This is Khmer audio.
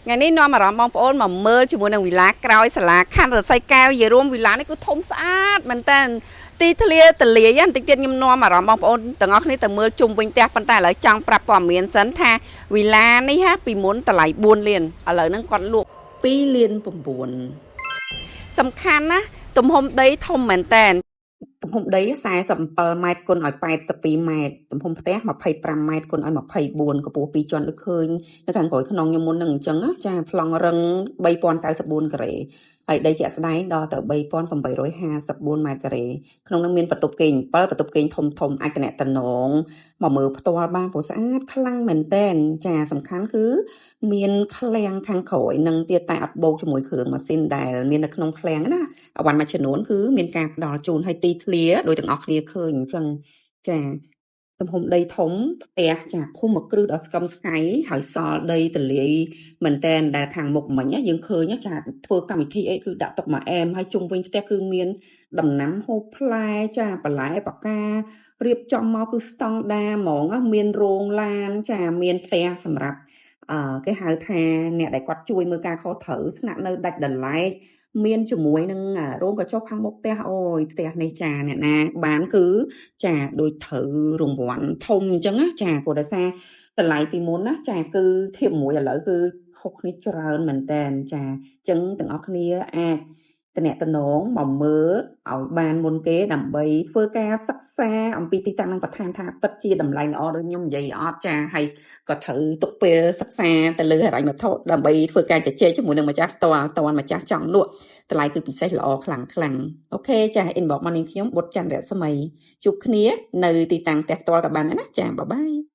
ថ្ងៃនេះនាំអារម្មណ៍បងប្អូនមកមើលជាមួយនឹងវិឡាក្រោយសាលាខណ្ឌរសីកែវនិយាយរួមវិឡានេះគឺធំស្អាតមែនតើទីធ្លាទលាយបន្តិចទៀតខ្ញុំនាំអារម្មណ៍បងប្អូនទាំងអស់គ្នាទៅមើលជុំវិញផ្ទះប៉ុន្តែឥឡូវចង់ប្រាប់ព័ត៌មានសិនថាវិឡានេះហាពីមុនតម្លៃ4លានឥឡូវហ្នឹងគាត់លក់2លាន9សំខាន់ណាទំហំដីធំមែនតើទំហំដី47ម៉ែត្រគុណឲ្យ82ម៉ែត្រទំហំផ្ទះ25ម៉ែត្រគុណឲ្យ24កម្ពស់2ជាន់ដូចឃើញនៅខាងក្រោយខ្នងខ្ញុំមុននឹងអញ្ចឹងណាចាប្លង់រឹង3094ការ៉េហើយដីជាក់ស្ដែងដល់ទៅ3854ម៉ែត្រការ៉េក្នុងនោះមានបន្ទប់គេង7បន្ទប់គេងធំធំអាចតំណតំណងមកមើលផ្ទាល់បានព្រោះស្អាតខ្លាំងមែនតែនចាសំខាន់គឺមានឃ្លាំងខាងក្រោយនិងទៀតតែអត់បូកជាមួយគ្រឿងម៉ាស៊ីនដែលមាននៅក្នុងឃ្លាំងណាអវ៉ាន់មួយចំនួនគឺមានការផ្ដល់ជូនឲ្យទីធ្លាដោយទាំងអស់គ្នាឃើញអញ្ចឹងចាទំហំដីធំផ្ទះចាភូមិគ្រឹះដ៏ស្កឹមស្កៃហើយសល់ដីទលាយមែនតែនដែលខាងមុខមិញយើងឃើញចាធ្វើកម្មវិធីអីគឺដាក់ទុកមកអែមហើយជុំវិញផ្ទះគឺមានដំណាំហូបផ្លែចាបន្លែបការៀបចំមកគឺស្តង់ដាហ្មងមានរោងឡានចាមានផ្ទះសម្រាប់អឺគេហៅថាអ្នកដែលគាត់ជួយមើលការខុសត្រូវស្នាក់នៅដាច់ដライមានជាមួយនឹងរោងកញ្ចុះខាងមុខផ្ទះអូយផ្ទះនេះចាអ្នកណាបានគឺចាដូចត្រូវរង្វាន់ធំអញ្ចឹងណាចាព្រោះដោយសារតម្លៃពីមុនណាចាគឺធៀបមួយឥឡូវគឺខុសគ្នាច្រើនមែនតើចាអញ្ចឹងទាំងអស់គ្នាអាចតំណតំណងមកមើលឲ្យបានមុនគេដើម្បីធ្វើការសិក្សាអំពីទីតាំងនឹងបន្ថែមថាពិតជាតម្លៃល្អដូចខ្ញុំនិយាយអត់ចាហើយក៏ត្រូវទុកពេលសិក្សាទៅលើហិរញ្ញវត្ថុដើម្បីធ្វើការជជែកជាមួយនឹងម្ចាស់ផ្ទាល់តនម្ចាស់ចង់លក់តម្លៃគឺពិសេសល្អខ្លាំងខ្លាំង OK ចា inbox មកនាងខ្ញុំបុតច័ន្ទរស្មីជួបគ្នានៅទីតាំងផ្ទះផ្ទាល់ក៏បានដែរណាចា bye bye.